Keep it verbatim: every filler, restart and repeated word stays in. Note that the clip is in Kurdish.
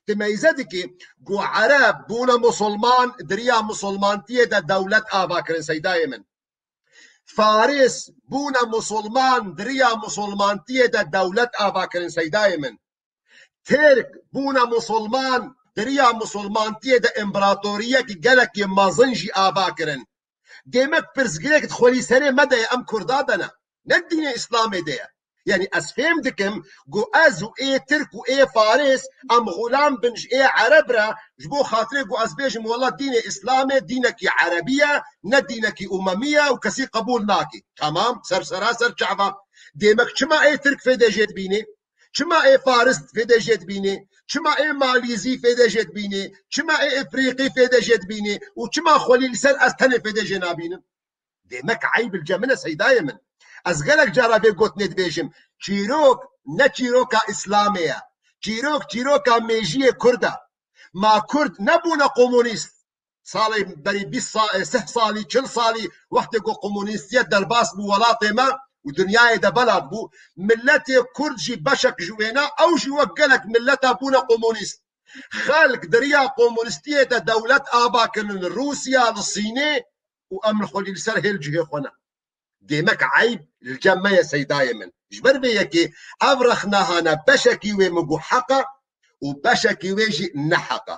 Tu meyze dikî ku Ereb bûne musulman, di riya musulmantiyê de dewlet ava kirin, seydayê min. Faris bûne musulman, di riya musulmantiyê de dewlet ava kirin, seydayê min. Tirk bûne musulman, di riya musulmantiyê de împaratoriyekî gelekî mezin jî ava kirin. Demek pirsgirêk di xwelî serê me de ye, em Kurda de ne. Ne dînê Îslamê de ye. Yanî ez fêm dikim ku ez û ê Tirk û ê Faris em xulam bin ji ê Ereb re, ji bo xatirê ku ez bêjim wela dînê Îslamê dînekî Erebî ye, ne dînekî umemî ye û kesî qebûl nake. Temam, ser sera ser çava. Demek çima ê Tirk fêdê jê dibînê? Çima ê Faris fêdê jê dibînê? Çima ê Malîzî fêdê jê dibînê? Çima ê Efrîqî fêdê jê dibînê? Û çima xwelî li ser ez tenê fêdê jê nabînim? Demek eyb li cem min e, seydayê min. Ez gelek cara vê gotinê dibêjim. Çîrok ne çîroka Îslamê ye. Çîrok çîroka mêjiyê Kurd e. Ma Kurd nebûne komunîst? Salê berî bîst sa-, sih salî, çil salî, wextê ku komunîstiyet derbas bû welatê me û dinyayê de belat bû, miletê Kurd jî beşek ji wêne, ew jî wek gelek mileta bûne komunîst. Xelk di riya komunîstiyê de dewlet ava kirin li Rûsya, li Sînê û em li xwelî li ser hêl cihê xwe ne. Demek eyb li cem me ye, seydayê min. Ji ber vê yekê ev rexnehane beşekî wê min got heq e û beşekî wê jî ne heq e.